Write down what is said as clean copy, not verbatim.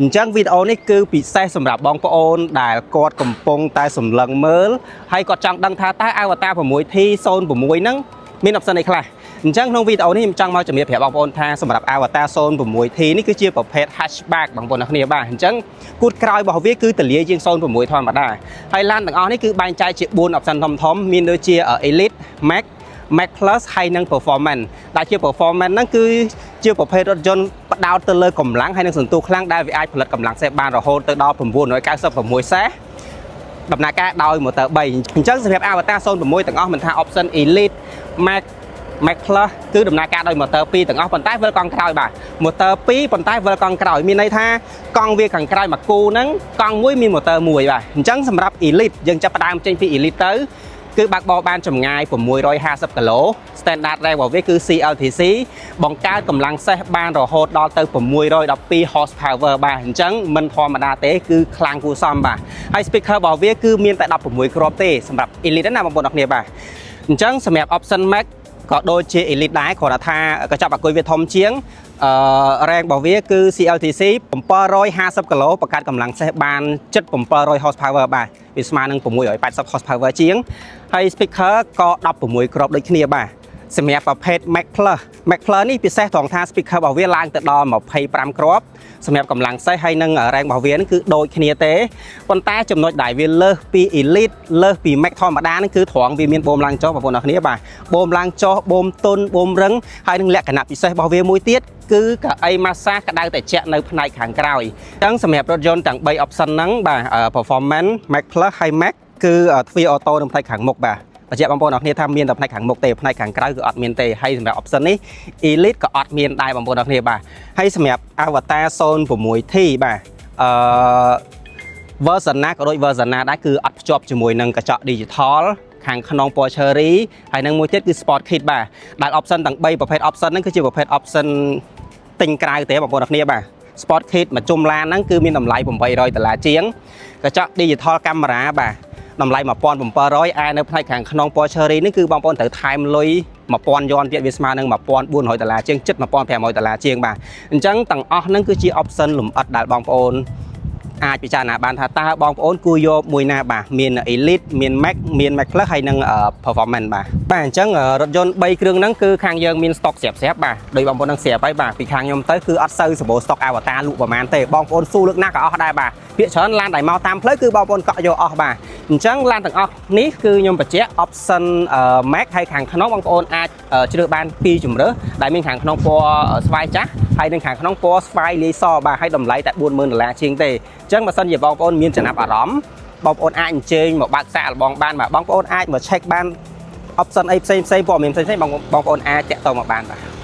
អញ្ចឹងវីដេអូនេះគឺពិសេសសម្រាប់បងប្អូនដែលគាត់កំពុងតែសម្លឹងមើលហើយគាត់ចង់ដឹងថាតើ Avatr 6T 06ហ្នឹងមាន option អីខ្លះអញ្ចឹងក្នុងវីដេអូនេះខ្ញុំចង់មកជំរាបប្រាប់បងប្អូនថាសម្រាប់ Avatr 06T នេះគឺជាប្រភេទ hatchback បងប្អូនអ្នកគ្នាបាទអញ្ចឹងគូតក្រោយរបស់វាគឺទលាយជាង06ធម្មតាហើយឡានទាំងអស់នេះគឺបែងចែកជា4 option ធំៗមានដូចជា Elite, Max, Max Plus ហើយនិង Performance ដែលជា Performance ហ្នឹងគឺជាប្រភេទរថយន្តផ្ដោតទៅលើកម្លាំងហើយនិងសន្ទុះខ្លាំងដែលវាអាចផលិតកម្លាំងសេះបានរហូតទៅដល់996សេះដំណើរការដោយ motor 3អញ្ចឹងសម្រាប់ Avatr 06ទាំងអស់មិនថា option Elite, Max, Max Plus គឺដំណើរការដោយ motor 2ទាំងអស់ប៉ុន្តែវិលកង់ក្រោយបាទ motor 2ប៉ុន្តែវិលកង់ក្រោយមានន័យថាកង់វាខាងក្រោយមួយគូហ្នឹងកង់មួយមាន motor មួយបាទអញ្ចឹងសម្រាប់ Elite យើងចាប់ផ្ដើមចេញពី Elite ទៅគឺបើកបរបានចម្ងាយ650គីឡូ standard range របស់វាគឺ CLTC បង្កើតកម្លាំងសេះបានរហូតដល់ទៅ612 horsepower បាទអញ្ចឹងមិនធម្មតាទេគឺខ្លាំងគួរសមបាទហើយ speaker របស់វាគឺមានតែ16គ្រាប់ទេសម្រាប់ Elite ណាបងប្អូនអរគ្នាបាទអញ្ចឹងសម្រាប់ option Max ក៏ដូចជា Elite ដែរគ្រាន់តែថាកញ្ចប់អាគុយវាធំជាងអឺ range របស់វាគឺ CLTC 750គីឡូបង្កើតកម្លាំងសេះបានជិត700 horsepower បាទវាស្មើនឹង680 horsepower ជាងហើយ speaker ក៏16គ្រាប់ដូចគ្នាបាទសម្រាប់ប្រភេទ Max Plus Max Plus នេះពិសេសត្រង់ថា speaker របស់វាឡើងទៅដល់25គ្រាប់សម្រាប់កម្លាំងសេះហើយនិង range របស់វានឹងគឺដូចគ្នាទេប៉ុន្តែចំណុចដែលវាលើសពី Elite លើសពី Max ធម្មតាហ្នឹងគឺត្រង់វាមានបូមឡើងចុះបងប្អូនអរគ្នាបាទបូមឡើងចុះបូមទុនបូមរឹងហើយនឹងលក្ខណៈពិសេសរបស់វាមួយទៀតគឺកៅអីម៉ាសាក្តៅត្រជាក់នៅផ្នែកខាងក្រោយអញ្ចឹងសម្រាប់រថយន្តទាំង3 option ហ្នឹងបាទ Performance, Max Plus ហើយ Max គឺទ្វារ auto នៅផ្នែកខាងមុខបាទបញ្ជាក់បងប្អូនអរគ្នាថាមានតែផ្នែកខាងមុខទេផ្នែកខាងក្រៅគឺអត់មានទេហើយសម្រាប់ option នេះ Elite ក៏អត់មានដែរបងប្អូនអរគ្នាបាទហើយសម្រាប់ Avatr 06T បាទអឺ version ណាក៏ដូច version ណាដែរគឺអត់ភ្ជាប់ជាមួយនឹងកញ្ចក់ digital ខាងក្នុងពណ៌ cherry ហើយនឹងមួយទៀតគឺ Sport Kit បាទដែល option ទាំង3ប្រភេទ option ហ្នឹងគឺជាប្រភេទ option ទិញក្រៅទេបងប្អូនអរគ្នាបាទ Sport Kit មួយជុំឡានហ្នឹងគឺមានតម្លៃ800ដុល្លារជាងកញ្ចក់ digital camera បាទតម្លៃ1700ឯនៅផ្នែកខាងក្នុងពណ៌ cherry នេះគឺបងប្អូនត្រូវថែមលុយ1000យន់ទៀតវាស្មើនឹង1400ដុល្លារជាងជិត1500ដុល្លារជាងបាទអញ្ចឹងទាំងអស់ហ្នឹងគឺជា option លម្អិតដែលបងប្អូនអាចពិចារណាបានថាតើបងប្អូនគួរយកមួយណាបាទមាន Elite មាន Max មាន Max Plus ហើយនិង Performance បាទបាទអញ្ចឹងរថយន្ត3គ្រឿងហ្នឹងគឺខាងយើងមាន stock ស្រាប់ស្រាប់បាទដោយបងប្អូននឹងស្រាប់ហើយបាទពីខាងខ្ញុំទៅគឺអត់សូវសម្បូរ stock Avatr លក់ប្រហែលទេបងប្អូនស៊ូលើកណាក៏អស់ដែរបាទភាគច្រើនឡានដែលមកតាមផ្លូវគឺបងប្អូនកក់យកអស់បាទអញ្ចឹងឡានទាំងអស់នេះគឺខ្ញុំបញ្ជាក់ option Max ហើយខាងក្នុងបងប្អូនអាចជ្រើសបានពីរជម្រើសដែលមានខាងក្នុងពណ៌ស្វាយចាស់ហើយនិងខាងក្នុងពណ៌ស្វាយលាយសបាទហើយតម្លៃតែ40000ដុល្លារជាងទេអញ្ចឹងបើសិនជាបងប្អូនមានចំណាប់អារម្មណ៍បងប្អូនអាចអញ្ជើញមកបើកសាកល្បងបានបាទបងប្អូនអាចមក check បាន option អីផ្សេងផ្សេងព័ត៌មានផ្សេងៗបងបងប្អូនអាចតាក់ទងមកបានបាទ។